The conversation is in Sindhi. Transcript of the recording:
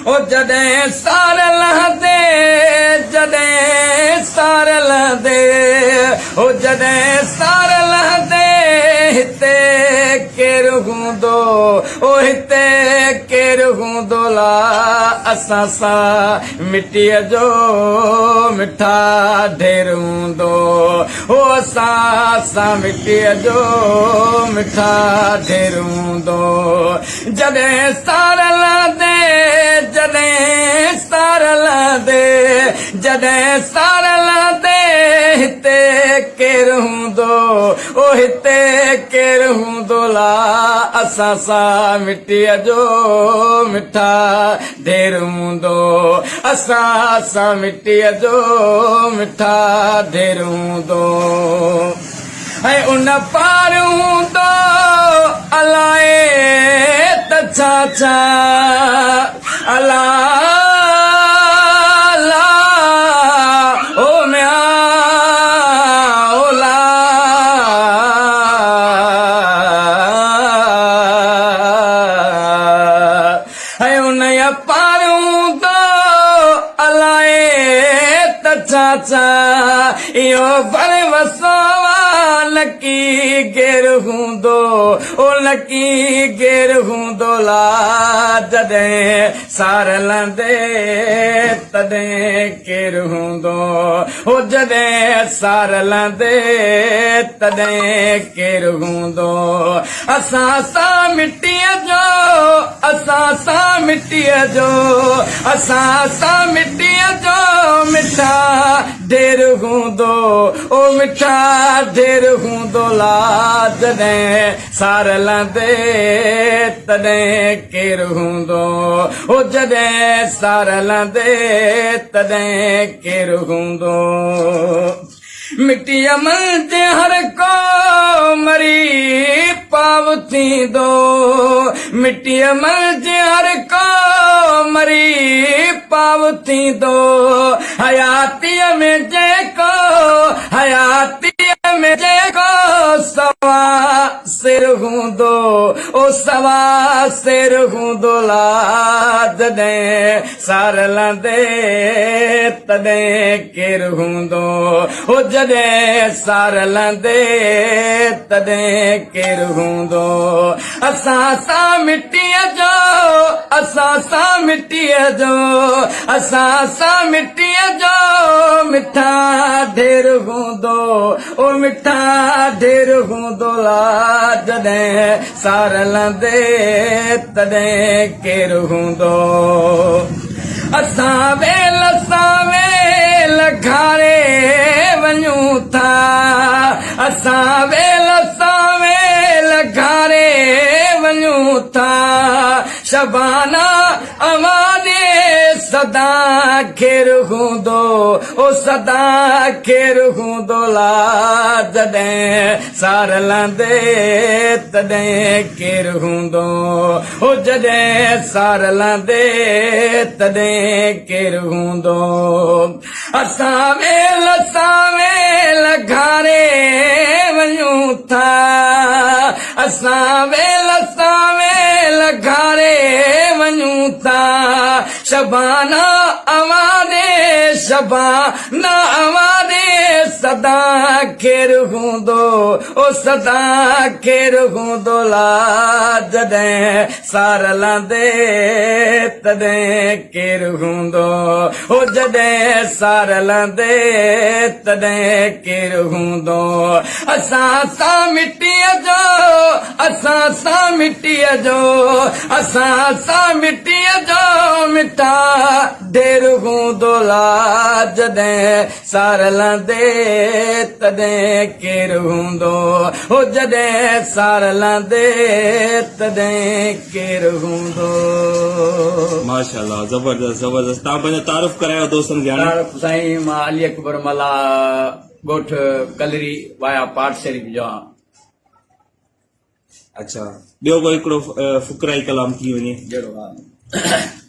او جڏهن سار لهندي، جڏهن سار لهندي، او جڏهن سار لهندي، هتي ڪير هوندو، او هتي ڪير هوندو لا اسان سان مٽيء جو مٺا ڍير هوندو، او اسان سان مٽيء جو مٺا ڍير هوندو. جڏهن سار لهندي، جڏهن سار لهندي، جڏهن سار لهندي، هتي ڪير هوندو، او هتي ڪير هوندو لا اسان سان مٽيء جو مٺا ڍير هوندو، اسان سان مٽيء جو مٺا ڍير هوندو. ۽ ان پار هوندو الائي ته ڇا ڇا الا لا او ميان او لا ۽ ان پار هوندو الائي ته ڇا ڇا اهو ڀر وسو آ لڪي غير هوندو او لڪي غير هوندو لا جڏهن سار لهندي تڏهن ڪير هوندو او جڏهن سار لهندي تڏهن ڪير هوندو اسان سان مٽيء جو اسان سان مٽيء جو اسان سان مٽيء جو مٺا ڍير هوندو او مٺا ڍير هوندو لا جڏهن سار لهندي تڏهن ڪير هوندو او جڏهن سار لهندي تڏهن ڪير هوندو. مٽيء منجهه هر ڪو مري پاء ٿيندو، مٽيء منجهه هر ڪو مري پاء ٿيندو، حياتيء ۾ جيڪو، حياتيء ۾ جيڪو سوا سر هوندو، او سوا سر هوندو لا جڏهن سار لهندي تڏهن ڪير هوندو، هو جڏهن سار لهندي تڏهن ڪير هوندو. اسان سان مٽيء جو، اسان سان مٽيء جو، اسان سان مٽيء جو مٺا ڍير هوندو، او مٺا ڍير هوندو لا جڏهن سار لهندي تڏهن ڪير هوندو. اسان ويل سان ويل گهاري وڃون ٿا، اسان ويل سان ويل گهاري وڃون ٿا، شبانا اوهان ڏي سدا خير هوندو، او سدا خير هوندو لا جڏهن سار لهندي تڏهن ڪير هوندو، او جڏهن سار لهندي تڏهن ڪير هوندو. اسان ويل سان ويل گهاري وڃون ٿا، اسان ويل سان ويل گهاري وڃون ٿا، شبانا اوهان ڏي، شبانا اوهان ڏي سدا خير هوندو، او سدا خير هوندو لا جڏهن سار لهندي تڏهن ڪير هوندو، او جڏهن سار لهندي تڏهن ڪير هوندو. اسان سان مٽيء جو، اسان سان مٽيء جو، اسان سان مٽيء جو مٺا ڍير هوندو لا جڏهن سار لهندي تڏهن ڪير هوندو، هو جڏهن سار لهندي تڏهن ڪير هوندو. ماشاءالله زبردست زبردست تان پنهنجو تعارف ڪرايو دوستن کي هاڻي. تعارف سائين مان علي اڪبر ملاح ڳوٺ ڪلري وايا پاٽ شريف جو آهيان. اڇا ٻيو ڪو هڪڙو فقرائي ڪلام ٿي وڃي. جهڙو آهي.